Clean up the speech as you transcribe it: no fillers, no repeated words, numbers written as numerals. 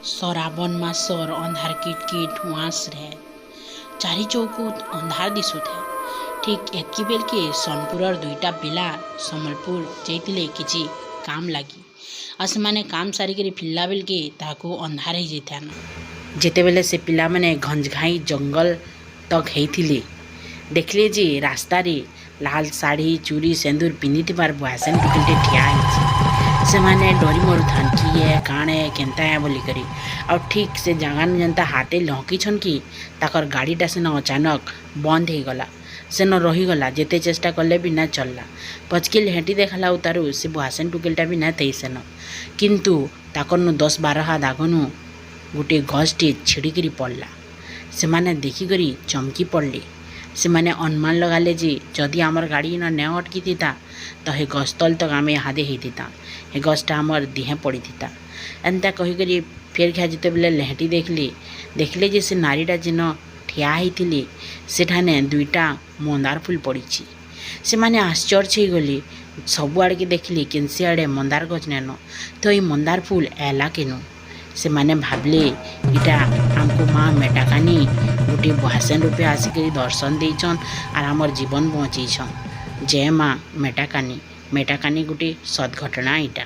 ଶ୍ରାବଣ ମାସର ଅନ୍ଧାର kit kit ଉଆଁସରେ ଚାରି ଚୌକୁତ ଅନ୍ଧାର ଦିଶୁଥାଏ। ଠିକ୍ ଏତ୍କି ବେଲ୍କେ ସୋନପୁରର ଦୁଇଟା ପିଲା ସମ୍ବଲପୁର ଯାଇଥିଲେ କିଛି କାମ ଲାଗି। ଆଉ ସେମାନେ କାମ ସାରିକିରି ଫିରଲା ବେଲ୍କେ ତାହାକୁ ଅନ୍ଧାର ହେଇଯାଇଥାନ। ଯେତେବେଲେ ସେ ପିଲାମାନେ ଘଞ୍ଚଘାଇ ଜଙ୍ଗଲ ତକ୍ ହେଇଥିଲେ, ଦେଖିଲେ ଯେ ରାସ୍ତାରେ ଲାଲ ଶାଢ଼ୀ, ଚୁଡ଼ି, ସେନ୍ଦୁର ପିନ୍ଧିଥିବାର ବୁଆସେନ୍ ଟୁକେଲଟେ ଠିଆ ହେଇଛି। ସେମାନେ ଡରି ମରୁଥାନ୍, କିଏ କାଣେ କେନ୍ତା ଏ ବୋଲିକରି। ଆଉ ଠିକ୍ ସେ ଜାଗାନୁ ଯେନ୍ତା ହାତେ ଲଙ୍କିଛନ୍ କି ତାକର ଗାଡ଼ିଟା ସେନ ଅଚାନକ ବନ୍ଦ ହେଇଗଲା, ସେନ ରହିଗଲା। ଯେତେ ଚେଷ୍ଟା କଲେ ବି ନା ଚଲଲା। ପଛକେ ଲେହେଟି ଦେଖଲା ଉତାରୁ ସେ ବୁଆସେନ୍ ଟୁକେଲଟା ବି ନା ଥାଇ ସେନ। କିନ୍ତୁ ତାକରନୁ 10-12 ହାତ ଆଗନୁ ଗୋଟିଏ ଗଛଟେ ଛିଡ଼ିକିରି ପଡ଼ଲା। ସେମାନେ ଦେଖିକରି ଚମକି ପଡ଼ଲେ। ସେମାନେ ଅନୁମାନ ଲଗାଲେ ଯେ ଯଦି ଆମର ଗାଡ଼ି ଇନ ନେ ଅଟକିଥିତା, ତ ହେ ଗଛ ତଲ୍ ତକ୍ ଆମେ ଇହାଦେ ହେଇଥିତା, ହେ ଗଛଟା ଆମର୍ ଦିହେଁ ପଡ଼ିଥିତା। ଏନ୍ତା କହିକରି ଫେର୍ ଘାଏ ଯେତେବେଲେ ଲେହେଟି ଦେଖିଲେ, ଦେଖିଲେ ଯେ ସେ ନାରୀଟା ଯେନ ଠିଆ ହେଇଥିଲେ, ସେଠାନେ ଦୁଇଟା ମନ୍ଦାର ଫୁଲ ପଡ଼ିଛି। ସେମାନେ ଆଶ୍ଚର୍ଯ୍ୟ ହେଇଗଲେ। ସବୁଆଡ଼କେ ଦେଖିଲେ, କେନ୍ସି ଆଡ଼େ ମନ୍ଦାର ଗଛ ନାଇନ, ତ ଏଇ ମନ୍ଦାର ଫୁଲ ଆଏଲା କେନୁ? ସେମାନେ ଭାବଲେ, ଇଟା ଆମକୁ ମା ମେଟାକାନି ଗୋଟିଏ ବୁହାସେନ୍ ରୂପେ ଆସିକରି ଦର୍ଶନ ଦେଇଛନ୍ ଆର୍ ଆମର୍ ଜୀବନ ବଞ୍ଚେଇଛନ୍। ଜୟ ମା ମେଟାକାନି। ମେଟାକାନି ଗୁଟେ ସତ୍ ଘଟଣା ଇଟା।